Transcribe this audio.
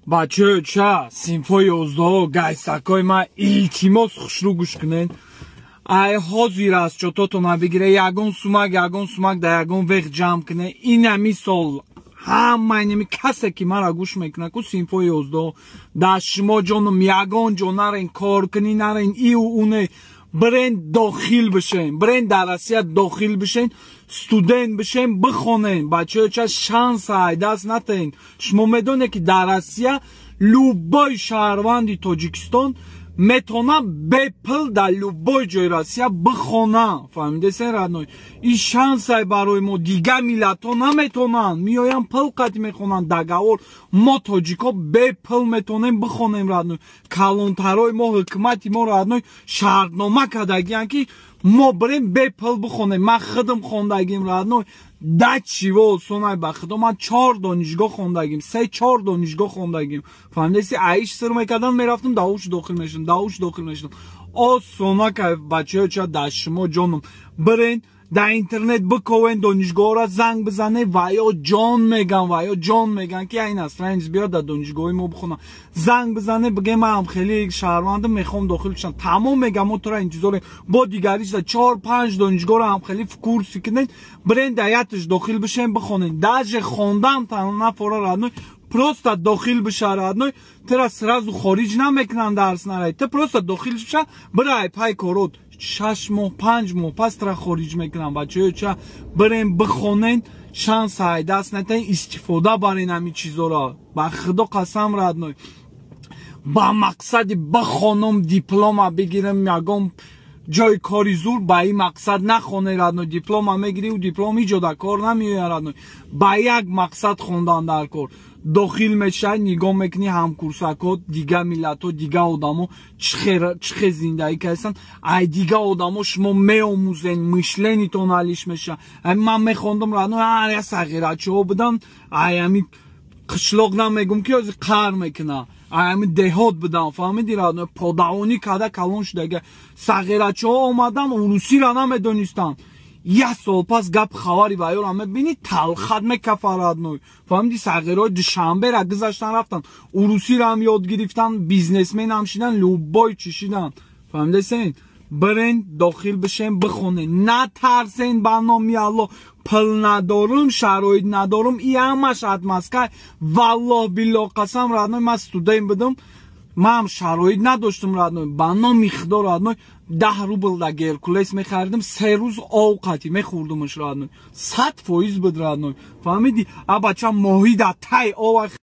Бачаё, ча синфҳои 11 гайсакҳои ман, илтимос, хушрӯ гӯш кунед. Ай ҳозир аст, чототона бигире, ягон сумак, ягон сумак дар ягон вех ҷамъ куне. Инами сол ҳама инами касе ки мара гӯш мекунад ку, синфҳои 11, дар шумо ҷоном, ягон ҷо нарен, кор кунӣ нарен, иву уне бирен, дохил бишен, бирен дар Россия дохил бишен, студент бишен, бихонен. Бачаё, ча шанса ай даст натаен. Шумо медонед, ки дар Россия любой шаҳрванди Тоҷикистон метавона бепул дар любой ҷои Россия бихона. Фаҳмидесен, родной? Ин шансай барои мо. Дигар миллатҳо наметавонанд, меоянд, пул қатӣ мехонанд, договор. Мо, тоҷикҳо, бепул метавонем бихонем, родной. Калонтарои мо, ҳукумати мо, родной, шартнома кардагиянд, ки мо бирем, бепул бихонем. Ман худам хондагим, родной, да чиво осонай. Ба худо, ман чор донишгоҳ хондагим, се чор донишгоҳ хондагим. Фаҳмидаси? Аиш сир мекардам, мерафтам, давуш дохил мешудам, давуш дохил мешудам. Осона кайф. Бачаё, ча дар шумо ҷоном, бирен, дар интернет биковен донишгоҳро, занг бизане, ва ё ҷон меган, ва ё ҷон меган, ки ай иностранец биёд, дар донишгоҳи мо бихонам. Занг бизане, биге: «Ман ҳам хеле шаҳрвандам, мехоҳам дохил шам». Тамом, мегам, мо тура интизорем. Бо дигариш да чор панҷ донишгоҳро ҳам хеле в курсе кунед, бирен, дар яташ дохил бишен, бихонен. Даже хондан нафора, родной, просто дохил биша, родной, тура сразу хориҷ намекунанд, дарс нарай. Ту просто дохил биша, бирай пай корот, 6 моҳ, 5 моҳ пас тура хориҷ мекунам. Бачаё, ча бирен, бихонен, шанс ай даст натаен, истифода барен ҳамин чизоро. Ба худо қасам, родной, ба мақсади бихонам, диплома бигирам, ягон ҷои кори зур, ба ин мақсад нахоне, родной. Диплома мегирӣ, диплом ҳиҷо дар кор намеояд, родной. Ба як мақсад хондан дар кор. Дохил мешавӣ, нигоҳ мекунӣ ҳамкурсакҳо, дигар миллатҳо, дигар одамо чӣ хел зиндагӣ кардастанд. Ай дигар одамо шумо меомӯзен, мышление тон алиш мешавад. Ман мехондам, родной, ҳар як сағирачиҳо будам, ай ҳами қишлоқ намегум, ки ҳозир қаҳр мекуна, ай ҳами деҳот будам, фаҳмиди, родной, подавонӣ карда калон шудага. Сағирачиҳо омадан, урусиро намедонистанд. Як сол пас гап хабари ваёра мебинӣ, талхат мекафа, родной, фаҳмиди? Сағирои Душанбера гузаштан, рафтан, урусиро ҳам ёд гирифтан, бизнесмен ҳам шидан, любой чӣ шидан. Фаҳмидесен? Бирен, дохил бишен, бихонен, натарсен. Ба номи Алло, пул надорум, шароит надорум, и ҳамаш отмазка. Валлоҳ биллоҳ қасам, родной, ман студент будам, ман шароит надоштам, родной. Ба номи худо, родной, 10 рубл да Геркулес мехаридам, 3 рӯз овқати мехӯрдумаш, родной, 100% буд, родной, фаҳмиди? А бача моҳӣ да тай ова.